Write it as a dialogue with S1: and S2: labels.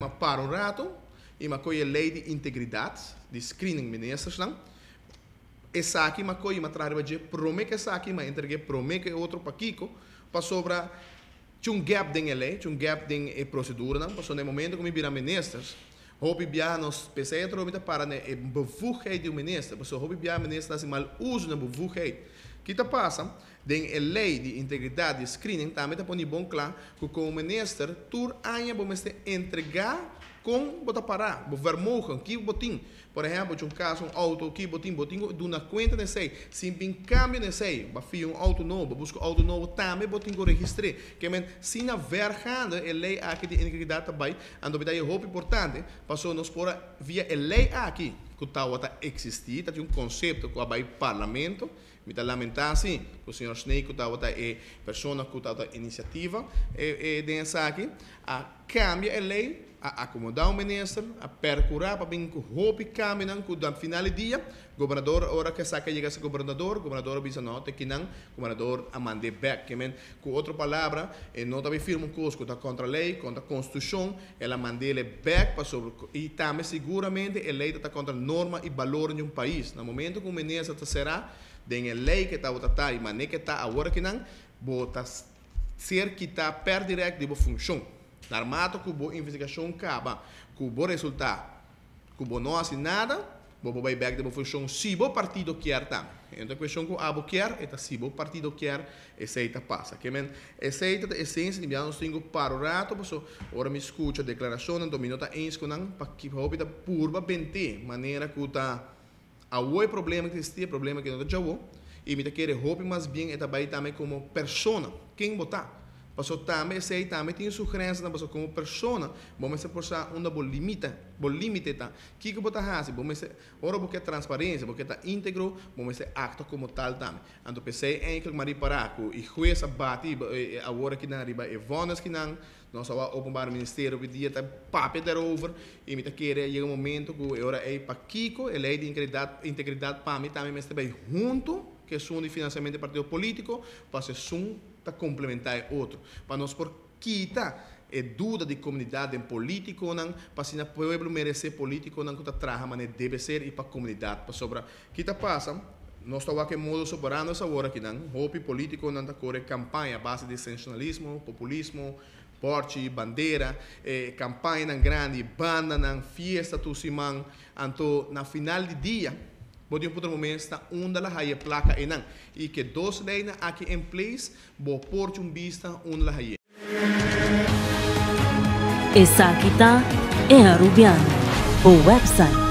S1: M'a para un rato y m'a coge e ley di integridad di screening ministersnan. Esaki m'a coge y m'a traha riba dje prome cu esaki, m'a entregue prome cu e otro. Pakico? Pasobra tin un gap den e ley, tin un gap den e proceduranan, pasobra na e momento cu mi bira ministers, hopi biaha nos, p'esey atrobe mi ta para na e bevoegdheid di un minister, pasobra hopi biaha minister ta haci mal uso na bevoegdheid. Ki ta pasa? Den e ley di integridad di screening tambe ta poni bon cla cu como minister tur aña bo mester entrega con bo ta para, bo vermogen, ki bo tin. Por ehempel, cu un cas, un auto, ki bo tin, bo tin cu duna cuenta na esey. Si bin cambio na esey, bo a fia un auto nobo, bo busca un auto nobo, tambe bo tin cu registre. Ke men, si na vergaande e ley aki di integridad ta bay, anto mi ta haye hopi importante, pasobra nos por a via e ley aki cu tawata existi, ta tin un concepto cu a bay parlamento, Mi ta lamentá si ku señor Snake ku tabata e persona ku tabata inisiativa den esaki a kambia e lei, a akomodá un minister, a perkurá pa bin ku hopi kambionan ku na final di dia gobernador ora ku esaki a yega si gobernador, gobernador a bisa no te kinan, gobernador a mand'é bèk. Ke men ku otro palabra e no ta bin firma un kos ku ta kontra lei, kontra konstitushon, el a mand'é bèk pasobra i tambe siguramente e lei ta ta kontra norma i balornan di un pais. Na momento ku un minister ta será den e lei ke tabata ta i manera ke ta awor akinan, bo ta ser kitá per dirèkt di bo funshon. Narmato ku bo investigashon kaba ku bo resultá ku bo no hasi nada, bo por bai bèk den bo funshon si bo partido kier tambe. E no ta kueshon ku abo kier, e ta si bo partido kier esei ta pasa. Ke men, esei ta ta esensia di bia nos tin ku para un rato paso ora mi skucha deklarashonnan anto mi no ta eens ku nan pa hopi ta purba bent'é manera ku ta awo e problema ku ta existi, e problema ku no ta djawo i mi ta kere hopi mas bien e ta bai tambe komo persona ken bo ta. Paso tambe esey tambe tin su grensanan paso como persona bo mester por sa unda bo limita bo limite ta kico bo ta haci bo mester ora bo ke transparencia bo ke ta integro bo mester actua como tal tambe anto pesey eigenlijk m'a ripara cu e huez a bati awor akinan riba e vonnis kinan nos a wak openbaar ministerio hopi dia ta papia daarover y mi ta kere a yega un momento cu e ora ey pakico e ley di integridad pa mi tambe mester bay hunto cu esun di financiamento di partido politico paso esun ta komplementá e otro, pa nos por kita e duda di komunidat den polítikonan, pa asina pueblo meresé polítikonan ku ta traha manera debe ser i pa komunidat. Pasobra ki ta pasa, nos ta wak e modus operandus awor akinan, hopi polítikonan ta kore kampaña a base di sensacionalismo, populismo, bòrchi, bandera, e kampañanan grandi, bandanan, fiesta tur siman, anto na final di dia, Bo tin un puntra bo mes ta unda la haye placa eynan y ke dos leynan aki en place bo por tin un bista unda la haye.
S2: Esaki ta E Arubiano, bo website.